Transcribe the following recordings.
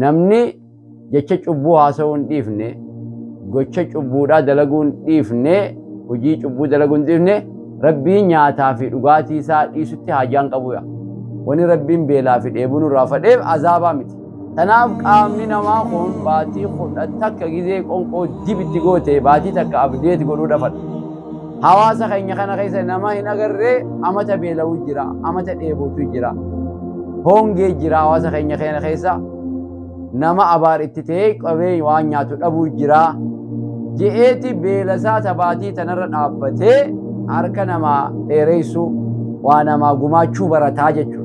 Namni jecha cubbuu haasa'uu hin dhiifne, gocha cubbuudhaa dalaguu hin dhiifne, hojii cubbuu dalaguu hin dhiifne, Rabbiin nyaataa fi dhugaatii isaa dhiisutti haajaan qabuudha. Wani Rabbiin beelaa fi dheebuu nurraa fadheef azaabaa miti. Tanaaf qaamni namaa kun baatii 11 gizee qonqoo dibitti goote baatii takka abdeeti godhuu dhafadha. Hawaasa keenya kana keessa nama hin agarree amata beela'uu jira, amata dheebootu jira, hongee jira hawaasa keenya kana keessa nama abaar itti ta'ee qabee waan nyaatu dhabuu jira. Je'eeti beelasaa tabaatii tanarra dhaabbatee harka namaa dheereessu waa namaa gumaachuu barataa jechuudha.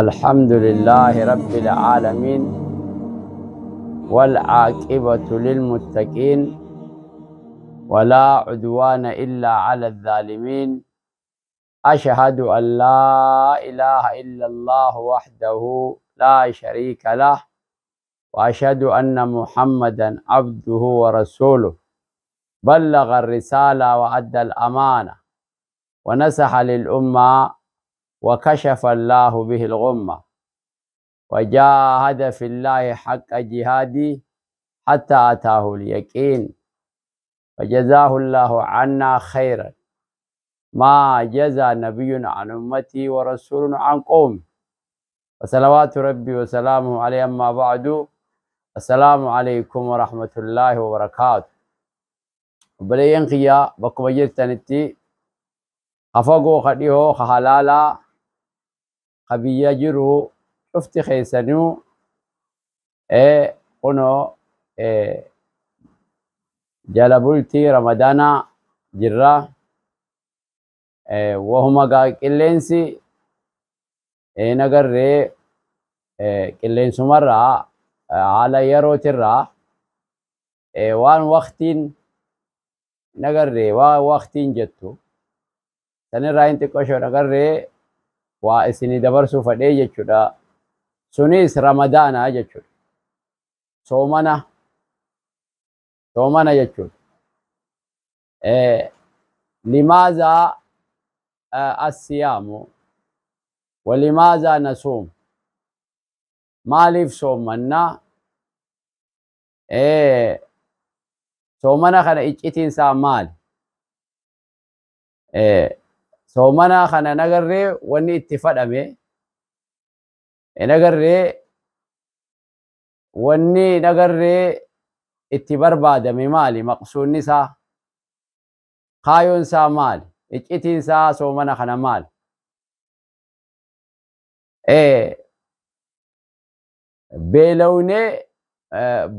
الحمد لله رب العالمين والعاقبة للمتقين ولا عدوان إلا على الظالمين أشهد أن لا إله إلا الله وحده لا شريك له وأشهد أن محمدا عبده ورسوله بلغ الرسالة وأدى الأمانة ونصح للأمة وكشف الله به الغمة وجاهد في الله حق جهاده حتى أتاه اليقين فجزاه الله عنا خيرا ما جزى نبي عن أمتي ورسول عن قومه وصلوات ربي وسلامه عليه. أما بعد، السلام عليكم ورحمة الله وبركاته. بلين قيا بكم جرتنتي خفقو خديهو خحلالا خبيا جرو شفت خيسنو قنو جلبولتي رمضانا جرا وهما قلنسي نقري قلنسو مرة على يرو ترى وان وقتين نقري وقتين جتو sanirraa hin xiqqoo agarree waa isinii dabarsuu fadhee jechuudha. Sunis Ramadaana jechuudha. Soomana soomana jechuudha. Limaazaa assiyaamu walimaaza nasuum, maaliif soomannaa? Soomana kana iccitiin isaa maali? Soomana kana nagarree wanni itti fadhame nagarree wanni nagarree itti barbaadame maali? Maqsuunni isaa, kaayoon isaa maali? Iccitiin isaa soomana kana maali? Beela'uunee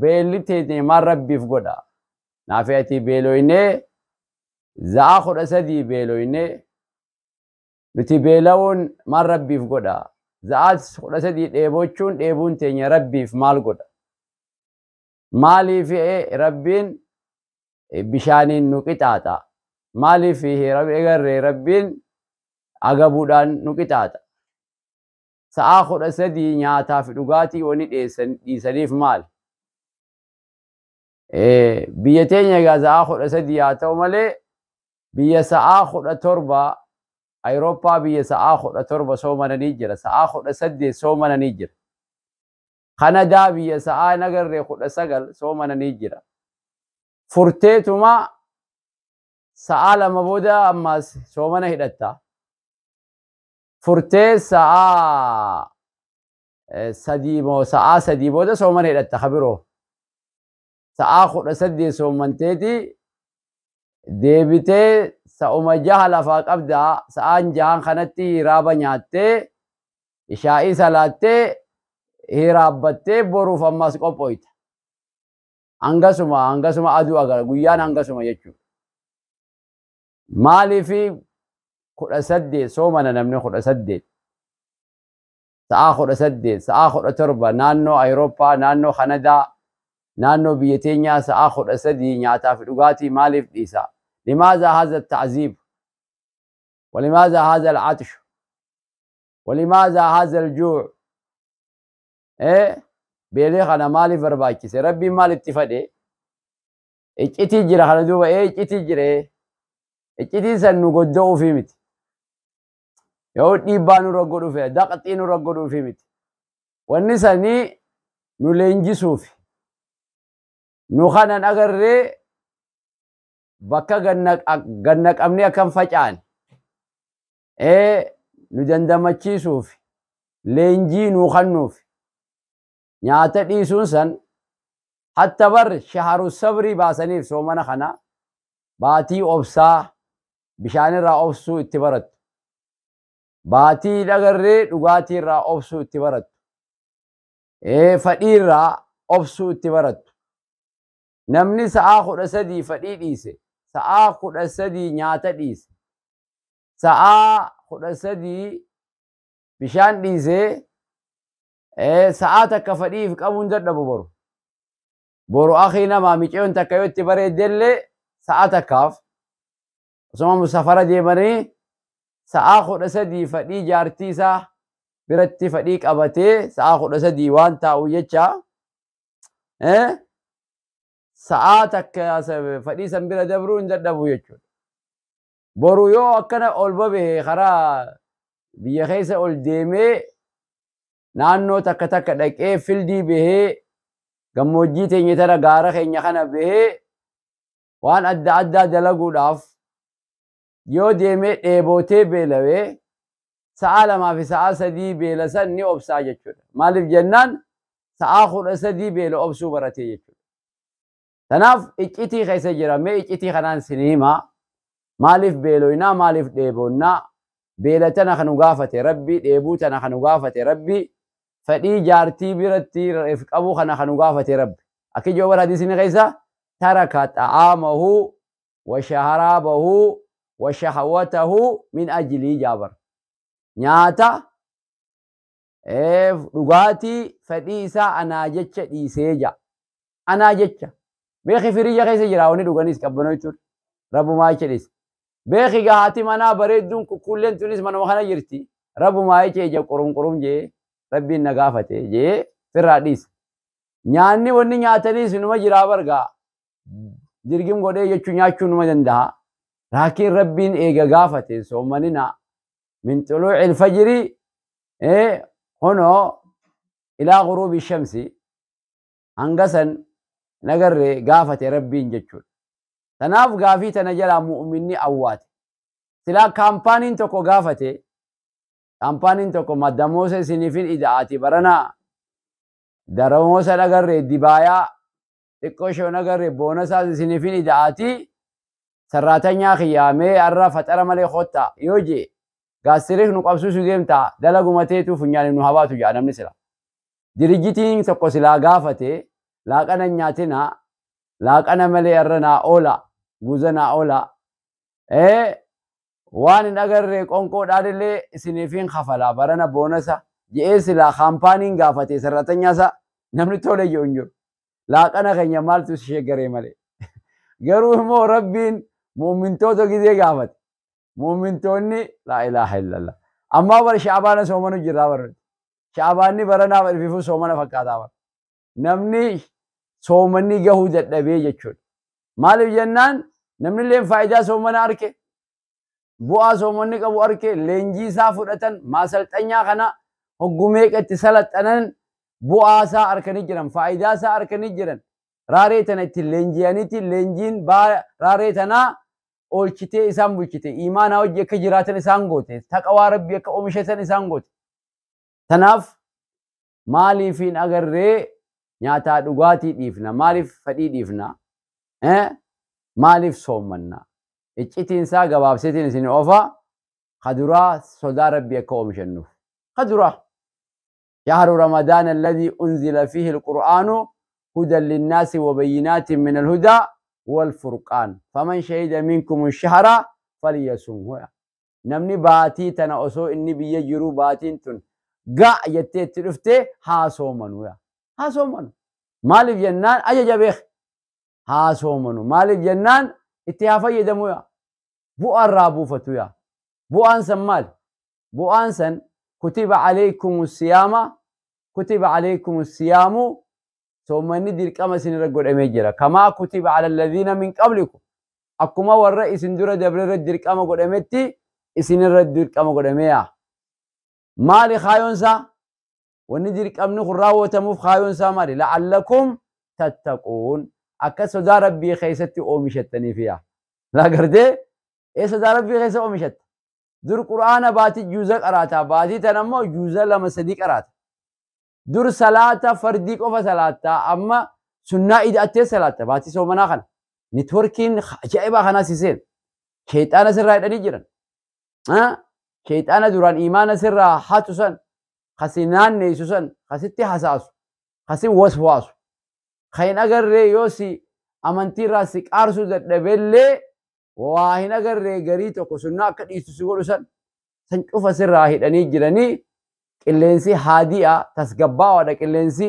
beelli teetee maal Rabbiif godha? Naafi ati beelooynee za'a 13 beelooynee nuti beela'uun maal Rabbiif godha? Za'a 13 dheebochuun dheebuun teenya Rabbiif maal godha? Maaliif Rabbiin bishaaniin nu qixaaxa? Maaliif Rabbiin agabuudhaan nu qixaaxa? Sa'a 13 nyaataa fi dhugaatii wani dhiisaniif maali? Biyya teenya egaa sa'a 13 haa ta'u malee biyya sa'a 17 Awurooppaa biyya sa'a 17 soomananii jira. Sa'a 18 soomananii jira. Kanadaa biyya sa'a nagarree 19 soomananii jira. Furteetuma sa'a 2 booda ammas soomana hidhatta. Furtee sa'a 3 moo sa'a 3 booda soomana hidhatta kabiroo. Sa'a 18 soomanteeti deebitee sa'uma jaha lafaa qabdaa. Sa'aan jahan kanatti hiraaba nyaattee ishaa'ii salaattee hiraabbattee boruuf ammas qophooyta. Hangasuma hangasuma aduu agara guyyaan hangasuma jechuudha. Maaliif 18 soomana namni 18 sa'a 18 sa'a 17 naannoo Awurooppaa naannoo Kanadaa naannoo biyya teenyaa sa'a 13 nyaataa fi dhugaatii maaliif dhiisa? لماذا هذا التعذيب؟ ولماذا هذا العطش؟ ولماذا هذا الجوع؟ beelee kana maaliif barbaachise? Rabbiin maal itti fadhe? Iccitii jira kana duuba iccitii jira. Iccitiin san nu godda'uufi miti. Yoo dhiibbaa nurra godhuuf, daqxii nurra godhuufi miti. Wanni sanii nu leenjisuufi. Nu kanan agarree bakka ganna qabnee akkam faca'an. Nu dandamachiisuufi. Leenjii nuu kennuufi. Nyaata dhiisuun san hatta bar shaharu sabrii baasaniif soomana kana baatii obsaa bishaanirraa obsuu itti barattu. Baatii dhagarree dhugaatiirraa obsuu itti barattu. Fadhiirraa obsuu itti barattu. Namni sa'aa 13 fadhii dhiise, sa'aa 13 nyaata dhiise, sa'aa 13 bishaan dhiisee sa'aa takka fadhiif qabuun dadhabu boru. Boru akii namaa miceeyoon takka yoo itti bareeddellee sa'aa takkaaf osuma musafara deemanii sa'aa 13 fadhii jaartii isaa biratti fadhii qabatee sa'aa 13 waan taa'u jecha sa'aa takka fadhii san bira dabruu hin dadhabu jechuudha. Boru yoo akkana ol bahe karaa biyya keessa ol deemee naannoo takka takka dhaqee fildii bahee gammoojjii teenya tana gaara keenya kana bahee waan adda addaa dalaguudhaaf yoo deemee dheebotee beelawee sa'aa 2 fi sa'aa 3 beela san ni obsaa jechuudha. Maaliif jennaan sa'aa 13 beela obsuu baratee jechuudha. Tanaaf iccitii keessa jira. Mee iccitii kanaan sin himaa. Maaliif beeloynaa, maaliif dheebonnaa? Beela tana kan nu gaafate Rabbi, dheebuu tana kan nu gaafate Rabbi, fedhii jaartii biratti if qabu kana kan nu gaafate Rabbi. Akka ijoo bara hadiisni keessa taraka xa'aamahu wa shaharaabahu wa shahawatahu min ajlii jaabar. Nyaata dhugaatii fedhii isaa anaa jecha dhiisee jaa. Anaa jecha. Beeki firiyya keessa jira wanni dhuganis qabbanoo jechuudha. Rabbumaa jecha dhiise. Beeki haati manaa bareedduun kukkuulleen tunis manuma kana jirti. Rabbumaa jecha ija qurum qurum jee Rabbiin na gaafate jee firraa dhiise. Nyaanni wanni nyaataniis numa jiraa bargaa. Dirgim godhee jechuu nyaachuu numa danda'a. Laakiin Rabbiin eega gaafate soomanina min xuluucil fajri honoo ilaa ghuruubi shamsi hanga san nagarree gaafate Rabbiin jechuudha. Tanaaf gaafii tana jalaa mu'uminni awwaate. Silaa kaampaaniin tokko gaafate, kaampaaniin tokko maddamoota isiniifin ida'aati baranaa daramoosa nagarree dibaayaa xiqqoo ishee nagarree boonasaas isiniifin ida'aati sarraatanyaa kiyyaamee har'a faxara malee kottaa yoo jee gaastiriik nu qabsiisuu deemtaa dalaguma teetuu funyaanii nu habaatu jedha namni sila. Dirijjitiin tokko silaa gaafate laaqana nyaatinaa laaqana malee har'a naa oola guuza naa oola waan hin agarree qonqoodhaan isiniifin kafalaa barana boonasa je'ee silaa kaampaaniin gaafate sarratanyaasa namni tole jedhu hin jiru. Laaqana keenya maaltu ishee garee malee. Garuu immoo Rabbiin mu'umintoota gizee gaafate. Mu'umintoonni laa ilaaha illallah. Ammaa bara shaabaana soomanu jirraa bara. Shaabaanni baranaa barfiifuu soomana fakkaataa bara. Namni soomanni gahuu dadhabee jechuudha. Maaliif jennaan namni illee faayidaa soomana arke, bu'aa soomanni qabu arke, leenjii isaa fudhatan, maasalxanyaa kana hoggumee itti salaxanan bu'aa isaa arkanii jiran, faayidaa isaa arkanii jiran. Raaree tana itti leenji'aniiti, leenjiin raaree tanaa oolchitee isaan bulchite, imaanaa hojii akka jiraatan isaan goote, taqawaa Rabbii akka oomishatan isaan goote. Tanaaf maaliif hin agarree nyaataa dhugaatii dhiifna, maaliif fedhii dhiifna, maaliif soommanna? Iccitiin isaa gabaabseetiin isin oofa kaduraa sodaa Rabbii akka oomishannuuf. Kaduraa. شهر رمضان الذي أنزل فيه القرآن هدى للناس وبينات من الهدى والفرقان فمن شهد منكم الشهر فليصمه. نمني باتي تنا أسو إني بيجرو باتين تن قا يتي ترفته ها صومنو يا ها صومنو مالف جنان أجا جبيخ ها صومنو مالف جنان اتهافا يدمو يا بو الرابو فتو يا بو أنسن مال بو أنسن كتب عليكم الصيام كتب عليكم الصيام ثم ندير كما سنرقل أميجرا كما كتب على الذين من قبلكم أكما والرئيس ندور دبر ردير كما قد أمتي سنردير كما قد أميا Maali kaayoon isaa? Wanni dirqamni kun raawwatamuuf kaayoon isaa maali? La'allakum tattaquun. Akka sodaa Rabbii keessatti oomishattaniif yaa. Laa gartee? Ee sodaa Rabbii keessa oomishatta. Dur Qur'aana baatii juuza qaraata. Baatii tana immoo juuza 2-3 qaraata. Dur salaata fardii qofa salaatta. Amma sunnaa ida'attee salaatta. Baatii soomanaa kana. Networkiin ajaa'ibaa kanaa si seena. Sheexaana sirraa hidhanii jiran. Sheexaana duraan imaana sirraa hatu san, kasi naanneessu san, kasitti hasaasu, kasi waswaasu. Kan hin agarree yoo si amantiirraa si qaarsuu dadhabeellee waa hin agarree garii tokko sunnaa akka dhiistu si godhu san, san cufa sirraa hidhanii jiranii. Qilleensi haadi'a tasgabbaawaadha. Qilleensi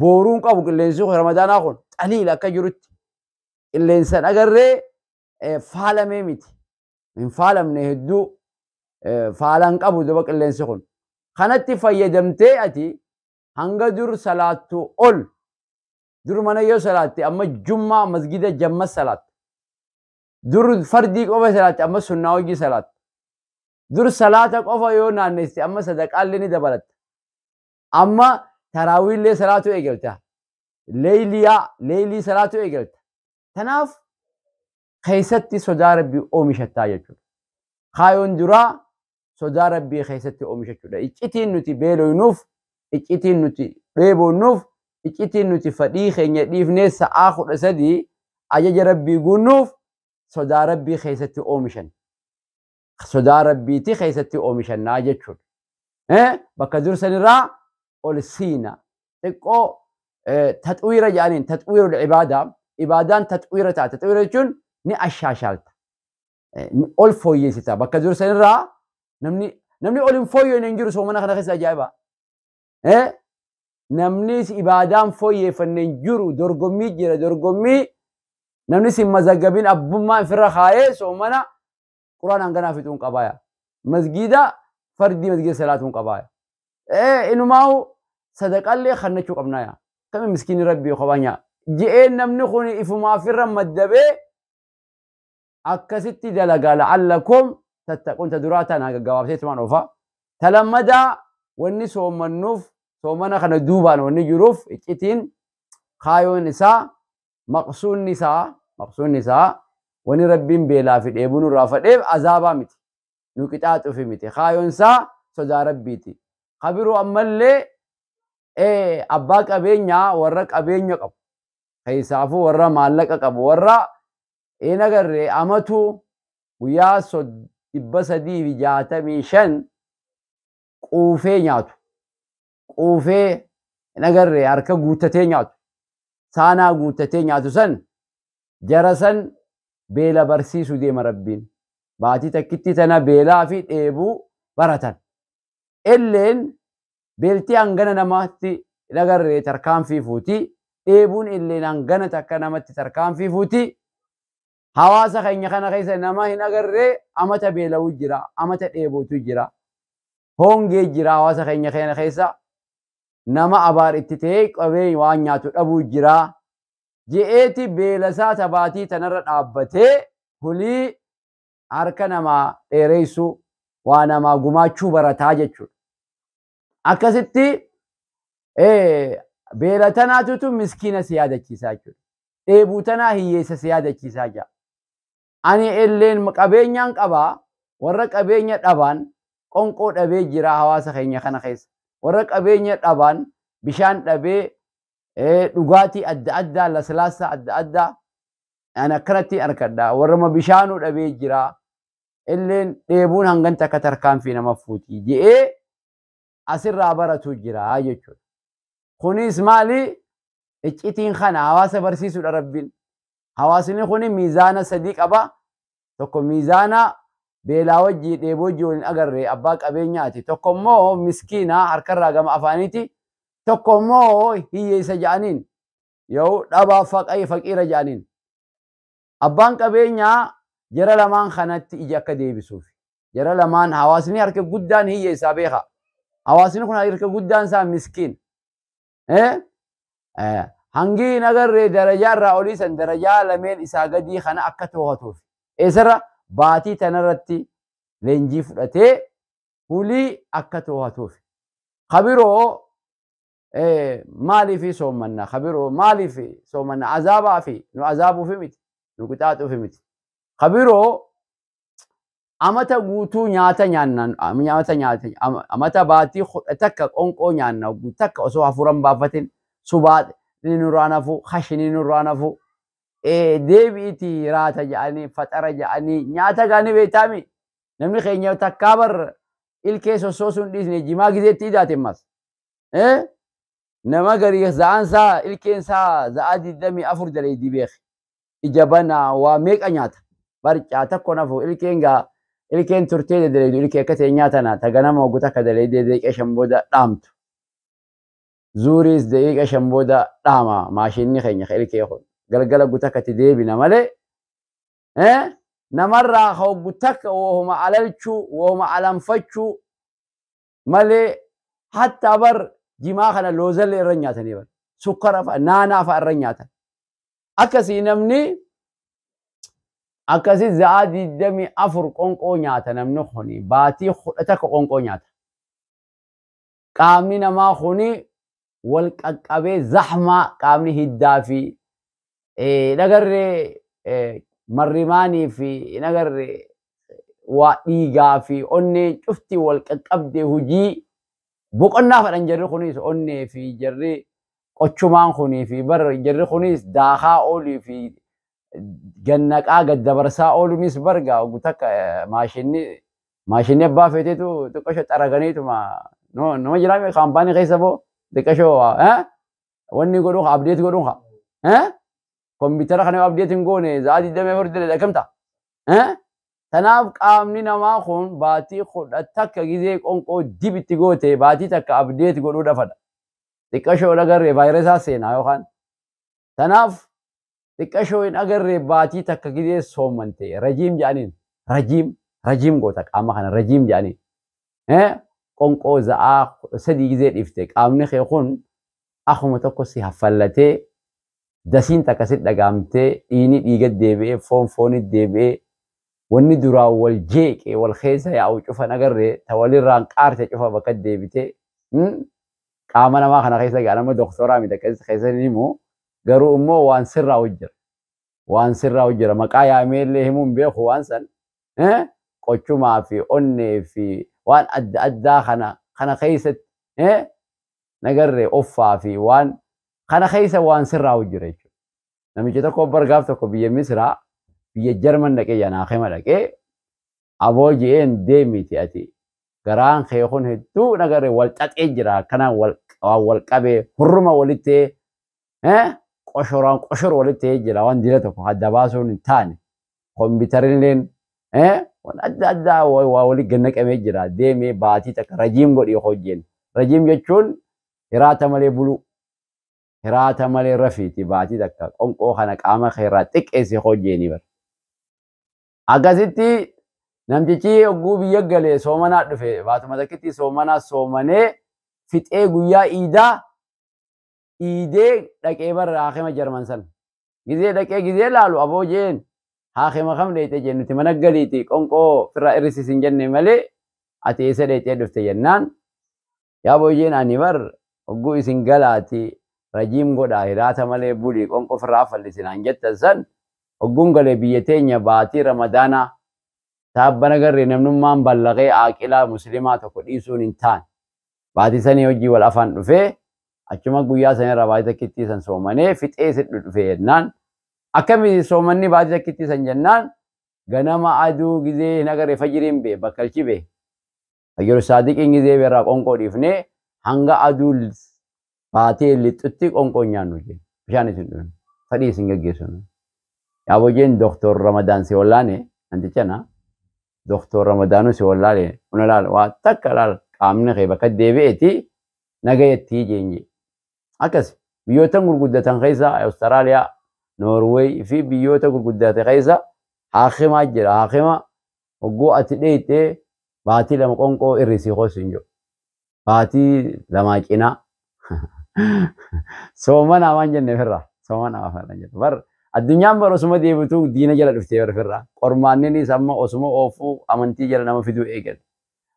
booruun qabu qilleensi ramadaanaa kun xaliila akka jirutti. Qilleensan agarree faalamee miti. Hin faalamne hedduu faalaan qabu duba qilleensi kun. Kanatti fayyadamtee ati hanga dur salaattu ol. Dur mana yoo salaatte amma jummaa masgida jamma salaatta. Dur fardii qofa salaatte amma sunnaa hojii salaatta. Dur salaata qofa yoo naannessite amma sadaqaallee ni dabalatta. Amma taraawiillee salaatu eegalta. Leeyliyaa leeylii salaatu eegalta. Kanaaf keessatti sodaa Rabbii oomishattaa jechuudha. Kaayoon duraa sodaa Rabbii keessatti oomishachuudha. Iccitiin nuti beeloynuuf, iccitiin nuti dheebonnuuf, iccitiin nuti fadhii keenya dhiifnee sa'aa 13 ajaja Rabbii guunnuuf sodaa Rabbii keessatti oomishan. Sodaa Rabbiiti keessatti oomishannaa jechuudha. Bakka dursanirraa ol siina. Xiqqoo taxwiira jedhaniin taxwiirul ibaadaa. Ibaadaan taxwiira ta'a. Taxwiira jechuun ni ashaashaalta. Ol fooyyessita. Bakka dursanirraa namni ol hin fooyyeen hin jiru soomana kana keessa ajaa'iba. Namni ibaadaan fooyyeffanne hin jiru dorgommii jira. Dorgommii namni si mazagabin abbummaa ofirra kaayee soomana Qur'aan hanganaa fixuun qabaaya. Masgiida fardii masgiida salaatuun qabaaya. Inumaa'u sadaqallee kannachuu qabnaaya. Kami miskiinni Rabbii kophaa nyaa. Je'een namni kun ifumaa ofirra maddabee akkasitti dalagaa la'allakum tattaquun ta duraa tana gaggabaabsee tumaan oofa. Ta lammadaa wanni soomannuuf soomana kana duubaan wanni jiruuf iccitiin kaayoon isaa maqsuunni isaa wanni Rabbiin beelaa fi dheebuu nurraa fadheef azaabaa miti. Nu qixaaxuufi miti. Kaayoon isaa sodaa Rabbiiti. Kabiruu ammallee abbaa qabeenyaa warra qabeenya qabu. Keessaafuu warra maallaqa qabu warra hin agarree amatu guyyaa 365 quufee nyaatu. Quufee hin agarree harka guuttatee nyaatu. Saanaa guuttatee nyaatu san jara san beela barsiisuu deema Rabbiin. Baatii takkitti tana beelaa fi dheebuu baratan. Illeen beeltii hangana namatti hin agarree tarkaanfii fuuti. Dheebuun illeen hangana takka namatti tarkaanfii fuuti. Hawaasa keenya kana keessa nama hin agarree amata beela'uu jira, amata dheebootu jira. Hongee jira hawaasa keenya kana keessa. Nama abaar itti ta'ee qabee waan nyaatu dhabuu jira. Je'eeti beelasaa tabaatii tanarra dhaabbatee hulii harka namaa dheereessuu waa namaa gumaachuu barataa jechuudha. Akkasitti beela tanaatutu miskiina si yaadachiisaa jechuudha. Dheebuu tanaa hiyyeessa si yaadachiisaa jira. Ani illeen qabeenyaan qabaa warra qabeenya dhabaan qonqoo dhabee jira hawaasa keenya kana keessa. Warra qabeenya dhabaan bishaan dhabee dhugaatii adda addaa laslaasa adda addaa ani akkanatti harkadha. Warra bishaanuu dhabee jira. Illeen dheebuun hangan takka tarkaanfii nama fuuti je'ee asirraa baratu jira jechuudha. Kunis maali? Iccitiin kana hawaasa barsiisuudha Rabbiin. Hawaasni kuni miizaana 3 qaba. Tokko miizaana beelaa wajjii dheeboo wajjii waliin agarree abbaa qabeenyaati. Tokko immoo miskiina harkarraa gama afaaniiti. Tokko immoo hiyyeessa jedhaniin yoo dhabaa faqiira jedhaniin. Abbaan qabeenyaa jara lamaan kanatti ija akka deebisuuf. Jara lamaan hawaasni harka guddaan hiyyeessaa beeka. Hawaasni kun harka guddaan isaa miskiin. Hangi hin agarree darajaa irraa olii san darajaa lameen isaa gadii kana akka to'atuuf. Eessarra baatii tanarratti leenjii fudhatee Hulii akka to'atuuf. Kabiroo maaliif soommanna? Kabiroo maaliif soommanna? Azaabaa fi nu azaabuufi miti, nu qixaaxuufi miti. Kabiroo amata guutuu nyaata nyaanna, nyaata nyaata amata baatii 11 qonqoo nyaanna, takka osoo hafuuran baafatin subaatni nurraa hafu, khashinii nurraa hafu, deebi'itii raata jedhanii faxara jedhanii nyaata gaanii beektaami. Namni keenya takkaa bar ilkee sossoosuun dhiisne jimaa gizeetti idaate ammas. Nama garii za'aan isaa ilkeen isaa za'aa 24 daleedii beeke. Ija banaa waa meeqa nyaata. Barcaa tokko nafu ilkeen gaa ilkeen turtee daleedu ilkee akka ta'e nyaatana ta ganama waggoota akka daleedee daqiiqa 5 booda dhaamtu. Zuuriis daqiiqa 5 booda dhaama maashinni keenya ilkee kun. Galgala guutaa akkatti deebina malee namarraa hoggu takka wohuma alalchuu wohuma alanfachuu malee hatta bar jimaa kana loozallee irra nyaatanii bar sukkara fa'a naanaa fa'a irra nyaatan. Akkasii namni akkasii za'aa 24 qonqoo nyaata namni kuni baatii 11 qonqoo nyaata. Qaamni namaa kuni wal qaqqabee zahmaa qaamni hiddaa fi nagarree marrimaanii fi nagarree waa dhiigaa fi onnee cufti wal qaqqabdee hujii boqonnaa fadhan jarri kunis onnee fi jarri qochumaan kunii fi bar jarri kunis daakaa oolii fi gannaqaa gaddabarsaa ooluunis bargaa takka maashinni abbaa feeteetu xiqqasho xaraganiituma nama jiraame kaampaanii keessa boo xiqqasho wanni godhuun update godhuun kompiitara kana update hin goone za'aa 24 dalagaa akkam ta'a? Tanaaf qaamni namaa kun baatii 11 gizee qonqoo dibitti goote baatii takka update godhuu dhafadha. Xiqqashoo agarree vaayirasaa seenaa yookaan. Tanaaf xiqqashoo hin agarree baatii takka gizee soomante rajiim jedhaniin rajiim rajiim goota qaama kana rajiim jedhaniin. Qonqoo za'aa 3 gizee dhiifte qaamni kee kun akkuma tokko si haffallatee dasiin takka si dhagaamtee dhiini dhiiga deebi'ee foon foonit deebi'ee wanni duraan wal jeeqee wal keessa yaa'u cufan agarree ta walirraan qaarte cufa bakka deebitee qaama namaa kana keessa gaa nama doktoraa miti akkasii keessa hin himu garuu immoo waan sirraa hojjira. Waan sirraa hojjira maqaa yaamee illee himuun beeku waan san qochumaa fi onnee fi waan adda addaa kana keessatti nagarree uffaa fi waan kana keessa waan sirraa hojjira jechuudha. Namichi tokko bargaaf tokko biyya Misraa biyya Jarman dhaqee janaakema dhaqee aboo je'een deemiti ati garaan kee kun hedduu nagarree wal xaxee jira akkanaan wal qabee hurruma walitti qoshoraan qoshor walitti jira waan dila tokko adda baasuun hin taane kompiitarilleen waan adda addaa waa walii gannaqamee jira deemee baatii takka rajiim godhee hojjeen rajiim jechuun hiraata malee buluu hiraata malee rafiiti baatii takka qonqoo kana qaama keerraa xiqqeessee hojjeenii bara. Akkasitti namtichi hogguu biyya galee soomanaa dhufe baatuma takkitti soomanaa soomanee fixee guyyaa iidaa iidee dhaqee bara haakima Jarman sana. Gizee dhaqee gizee laalu aboo jeen haakima kam dheeyxee jeen nuti mana galiiti qonqoo firraa irrisiis hin jenne malee ati eessa dheeyxee dhufte jennaan yaa boo jeen ani bar hogguu isin galaati rajiim godhaa hiraata malee bulii qonqoo firraa fallisinaan jettan san hogguun galee biyya teenya baatii ramadaanaa taabbana garree namnummaan ballaqee aaqilaa musliimaa tokko dhiisuun hin taane baatii sanii hojii wal afaan dhufee achuma guyyaa sanirraa baatii takkittii san soomanee fixee sidhu dhufee jennaan akkamitti soomanni baatii takkittii san jennaan ganama aduu gizee hin agarree fajiriin bee bakkalchi bee fajiru saadiqiin gizee beerraa qonqoo dhiifnee hanga aduu baatee lixutti qonqoo nyaannu jeen bishaan isin dhufne fadhii isin geggeessinu. Yaa bojeen Doktor Ramadaan si wallaane namticha na Doktor Ramadaanuu si wallaale una laal waa takka laal qaamni kee bakka deebi'eeti nagayattii jeenje. Akkas biyyoota gurguddatan keessa Awustiraaliyaa, Noorweey fi biyyoota gurguddate keessa haakimaa jira. Haakima hogguu ati dheeyxee baatii 2 qonqoo irrisii hoos hin jiru. Baatii 2 cinaa. Soomanaa waan jenne firra. Soomanaa waan jenne. Bar addunyaan bar osuma deebituu diina jala dhuftee bar firra. Qormaanninis amma osuma oofuu amantii jala nama fiduu eegale.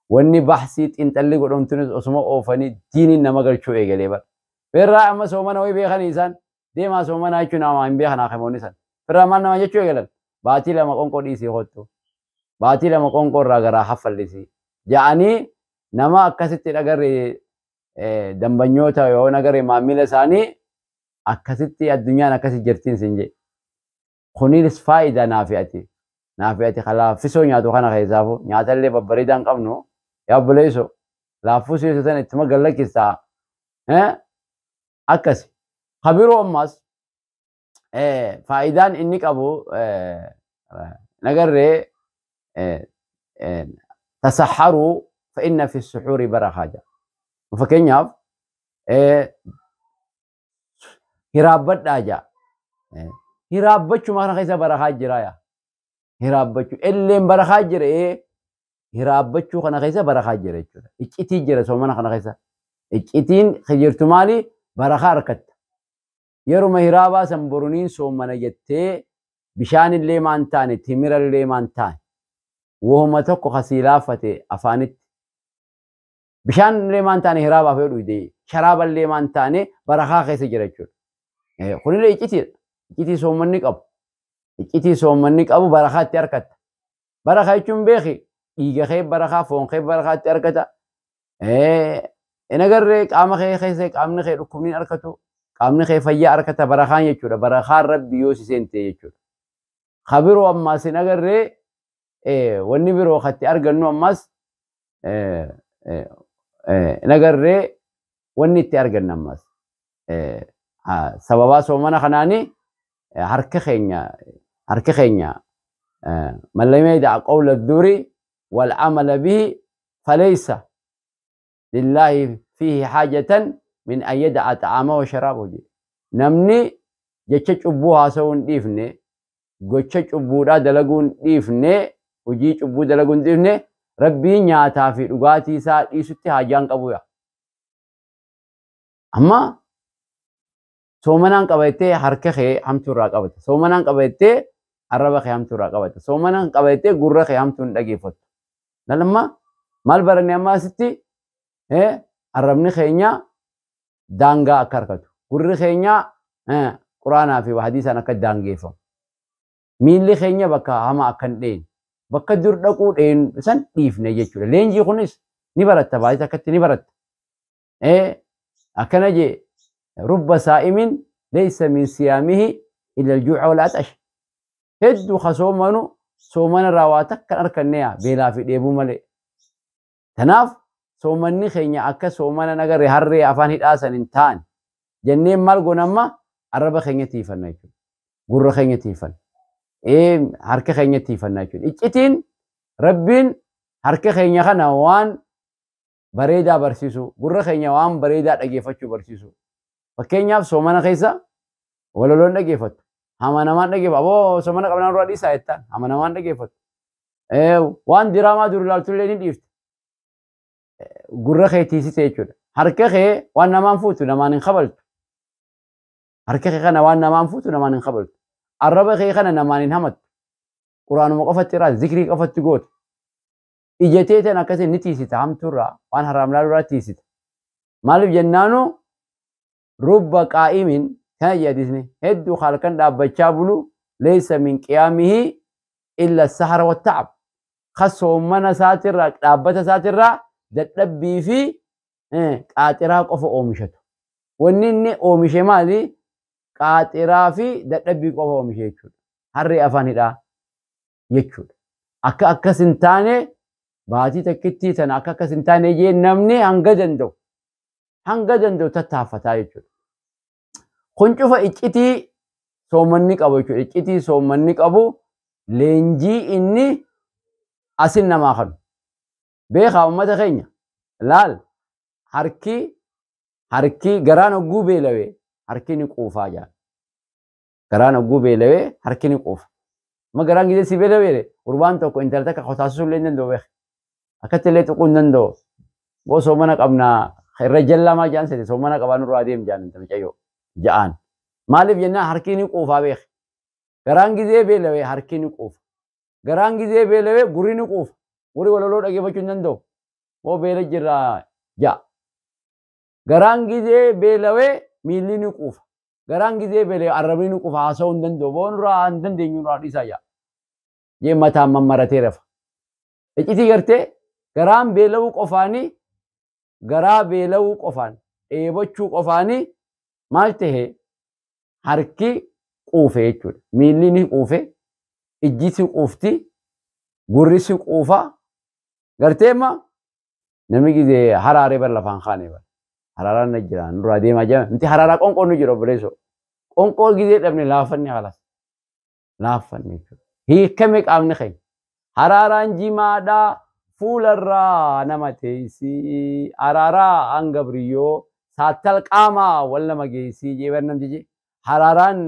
Wanni baxsii xiinxalli godhamtunis osuma oofanii diiniin nama galchuu eegalee bara. Firraa amma soomana wayii beekanii isaan deemaa soomanaa jechuun nama hin beekan haakamoonni san. Firraa maal nama jechuu eegalan? Baatii 2 qonqoo dhiisii kottu. Baatii 2 qonqoo irraa garaa haffallisii. Ja'anii nama akkasitti dhagarre dambanyoota yoo nagarre maamila isaanii akkasitti addunyaan akkasi jirtiin sin jedhe. Kunis faayidaa naafi ati. Naafi ati laaffisoo nyaatu kana keessaafu nyaatallee babbareedaa hin qabnu. Yaa obboleessoo laaffisoo yoo ta'an ittuma gallakkistaa. Akkasi. Kabiroo ammas faayidaan inni qabu nagarree tasahharuu fa inna fi suhuuri barakaa jedha. Fakkeenyaaf hiraabbadhaa jedha. Hiraabbachuma kana keessa barakaa jira yaa. Hiraabbachuu illeen barakaa jira hiraabbachuu kana keessa barakaa jira jechuudha. Iccitii jira soomana kana keessa. Iccitiin jirtu maali? Barakaa harkatta. Yeruma hiraabaa san boruniin soomana jettee bishaanillee maan taane timirallee maan taane wahuma tokko kasii laaffate afaanitti. Bishaanillee maan taane hiraabaaf yoo dhugde sharaaballee maan taane barakaa keessa jira jechuudha. Kunillee iccitiidha. Iccitii soomanni qabu. Iccitii soomanni qabu barakaa itti harkatta. Barakaa jechuun beeki dhiiga kee barakaa foon kee barakaa itti harkata. Hin agarree qaama kee keessa qaamni kee dhukkubni hin harkatu. Qaamni kee fayyaa harkata barakaan jechuudha. Barakaan rabbi yoo si seente jechuudha. Kabiroo ammaas hin agarree wanni biroo katti argannu ammas hin agarree wanni itti argannu ammas. Sababaa soomana kanaanii harka keenya man lam yada'a qawla ad-duri wal amala bihi falaysa lillahi fihi haajatan min an yada'a ta'amahu wa sharaabahu jedhe. Namni jecha cubbuu haasa'uu hin dhiifne, gocha cubbuudhaa dalaguu hin dhiifne, hojii cubbuu dalaguu hin dhiifne, rabbiin nyaataa fi dhugaatii isaa dhiisutti haajaan qabu yaa. Amma soomanaan qabattee harka kee hamtuu irraa qabata. Soomanaan qabattee arraba kee hamtuu irraa qabata. Soomanaan qabattee gurra kee hamtuu hin dhageeffattu. Lamma maal baranne amma asitti arrabni keenya daangaa akka harkatu. Gurri keenya quraanaa fi hadiisaan akka daangeeffamu. Miilli keenya bakka hamaa akka hin dheene. Bakka dur dhaquu dheenu san dhiifne jechuudha. Leenjii kunis ni baratta baay'ee akkatti ni baratta. Akkana jee rubba saa'imin laysa min siyaamihi illa al-juu'a wal atash. Hedduu ka soomanu soomana irraa waa takka hin arganne yaa beelaa fi dheebuu malee. Kanaaf soomanni keenya akka soomana nagarre harree afaan hidhaa san hin taane jenneen maal goona amma arraba keenya tiifanna jechuudha. Gurra keenya tiifanna. Harka keenya tiifanna jechuudha. Iccitiin rabbiin harka keenya kana waan bareedaa barsiisu, gurra keenya waan bareedaa dhageeffachuu barsiisu. Fakkeenyaaf soomana keessa walaloon dhageeffattu. Amanamaan dhageeffatu. Aboo soomana qabnaan duraa dhiisaa jettaan. Amanamaan dhageeffattu. Waan diraamaa dur ilaaltullee ni dhiifte. Gurra kee tiisite jechuudha. Harka kee waan namaan fuutu namaan hin kabaltu. Harka kee kana waan namaan fuutu namaan hin kabaltu. Arraba kee kana namaan hin hamattu. Quraanuma qofatti irraa zikrii qofatti goota. Ija teetan akkasiin ni tiisita hamtuurraa waan haraam laaluurraa tiisita. Maaliif jennaanu rubba qaa'imin kana jedhisni hedduu halkan dhaabbachaa bulu laysa min qiyaamihi illa sahara wa ta'ab. Ka soomana isaatirraa dhaabbata isaatirraa dadhabbii fi qaaxiraa qofa oomishatu. Wanni inni oomishe maali? Qaaxiraa fi dadhabbii qofa oomishe jechuudha. Harree afaan hidhaa jechuudha. Akka akkas hin taane baatii takkittii tana akka akkas hin taane jee namni hanga danda'u tattaaffataa jechuudha. Kun cufa iccitii soomanni qabu jechuudha. Iccitii soomanni qabu leenjii inni asin namaa kanu. Beekaa uummata keenya laal harki garaan hogguu beelawee harki ni quufaa jaa. Garaan hogguu beelawee harki ni quufa. Amma garaan gisee si beelawee gurbaan tokko intala takka qotaasisuu illee hin danda'u beeka. Akkatti illee tuquu hin danda'u. Boo soomana qabnaa irra jallamaa jaan seete soomana qabaa nurraa adeem jaan intala mucayyoo ja'aan. Maaliif jennaan harki ni quufaa beeka. Garaan gisee beelawee harki ni quufa. Garaan gisee beelawee gurri ni quufa. Gurri walaloo dhageeffachuu hin danda'u. Moo beela jirraa ja'a. Garaan gizee beelawee miilli ni quufa. Garaan gizee beelawee arrabni ni quufa haasa'uu hin danda'u. Boonurraa hin dandeenyu nurraa dhiisaa ja'a. Jee mataan mammaratee rafa. Iccitii gartee garaan beelawuu qofaanii garaa beelawuu qofaan dheebochuu qofaanii maal tahe harki quufe jechuudha. Miilli ni quufe, ijji si quufti, gurri si quufa. Gartee amma namni gizee haraaree bar lafaan kaane bar. Haraaraan na jira nurraa deemaa jira. Nuti haraaraa qonqoon nu jira obboleessoo. Qonqoo gizee dhabne laafanne halas. Laafanne jechuudha. Hiikame qaamni keenya. Haraaraan jimaadhaa fuularraa nama teessii. Haraaraa hanga biriyyoo saattal qaamaa wal nama geessii jee bar namtichi. Haraaraan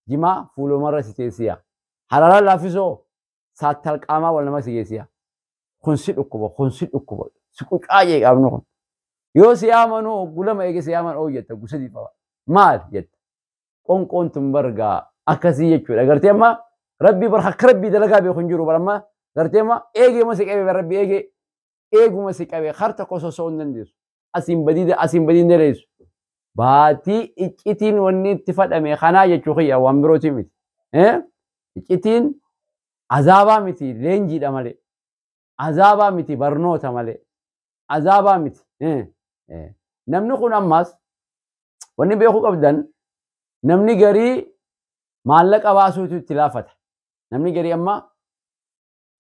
jimaa fuulumarra si teessiya. Haraaraan laaffisoo saattal qaamaa wal nama si geessiya. Kun si dhukkuba, kun si dhukkuba. Si qucaa jee qaamni kun. Yoo si yaamanuu gulama eege si yaaman oo jetta gusadii qaba. Maal jetta? Qonqoon tun bargaa akkasii jechuudha. Gartee amma rabbii bar akka rabbii dalagaa beeku hin jiru bar amma gartee amma eegee si qabee bar rabbii eegee eeguma si qabee har tokko sosso'uu hin dandeessu. Asiin badii asiin badii hin dandeessu. Baatii iccitiin wanni itti fadhame kanaa jechuu kiyya waan birootii miti. Iccitiin azaabaa miti leenjiidha malee. Azaabaa miti barnoota malee. Azaabaa miti. Namni kun ammas wanni beekuu qabdan namni garii maallaqa baasuutu itti laafata. Namni garii amma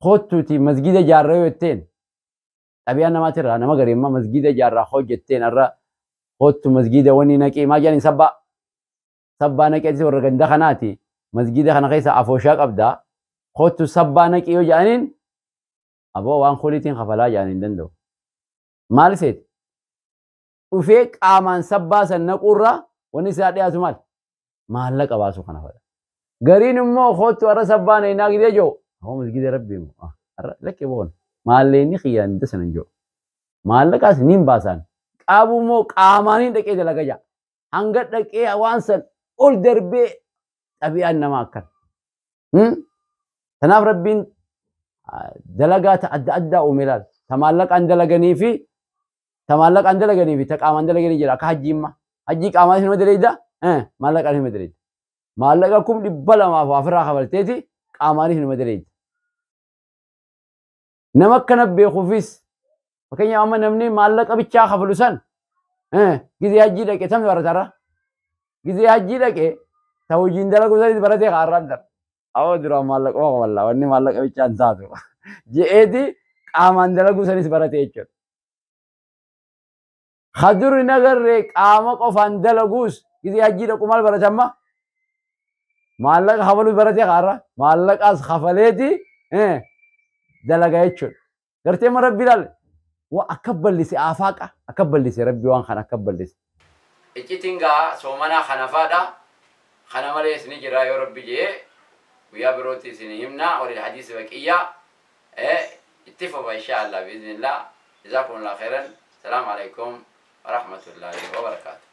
kottuuti masgida ijaarraa yoo jetteen xabiyaa namaatirraa nama garii amma masgida ijaarraa hojjetteen har'a kottu masgida wanni naqee maal jedhanii sabbaa sabbaa naqee warra ganda kanaati masgida kana keessa afooshaa qabdaa kottu sabbaa naqee yoo jedhaniin aboo waan koliitiin kafalaa jedhanii hin danda'u. Maal seeti? Dhufee qaamaan sabbaa san naquurraa wanni isaa dhiyaatu maal? Maallaqa baasuu kana fedha. Gariin immoo kottu har'a sabbaa naqinaa gidee jiru. Hoo masgida rabbii immoo har'a lakkee boona. Maalleenni kiyyaan hunda sana hin jiru. Maallaqaas niin baasaan. Qaabuu immoo qaamaaniin dhaqee dalaga ja'a. Hanga dhaqee waan san ol darbee xabi'aan namaa akkana. Kanaaf rabbiin dalagaa adda addaa uume ilaala. Ta maallaqaan dalaganii fi ta maallaqaan dalaganii fi ta qaamaan dalaganii jira akka hajjii imma. Hajjii qaamaan hin dalagaa maallaqaan hin dalagaa. Maallaqa 200,000 ofirraa kafalteeti qaamaan hin dalagaa. Nama akkana beekuufis fakkeenyaaf amma namni maallaqa bichaa kafalu san gizee hajjii dhaqee tamni baratarra. Gizee hajjii dhaqee ta hojiin dalagu sanis baratee kaarraan dara. Awwa duraan maallaqa kafalla wanni maallaqa bichaa hin taatu. Je'eeti qaamaan dalaguu sanis baratee jechuudha. Kadurri nagarree qaama qofaan dalaguus gizee hajjii dhaqu maal barate amma? Maallaqa kafaluus baratee kaarra. Maallaqaas kafaleeti dalaga jechuudha. Gartee ma rabbi ilaale waa akka ballise afaaqa akka ballise rabbi waan kana akka ballise. Iccitiin gaa soomanaa kana faadha. Kana malees ni jira yoo rabbi jee guyyaa birootti isin himna walil hadiisi baqiyyaa itti fufa insha Allah biiznillah. Jazaakumullahu khairan. Salaamu alaikum wa rahmatullahi wa barakaatuh.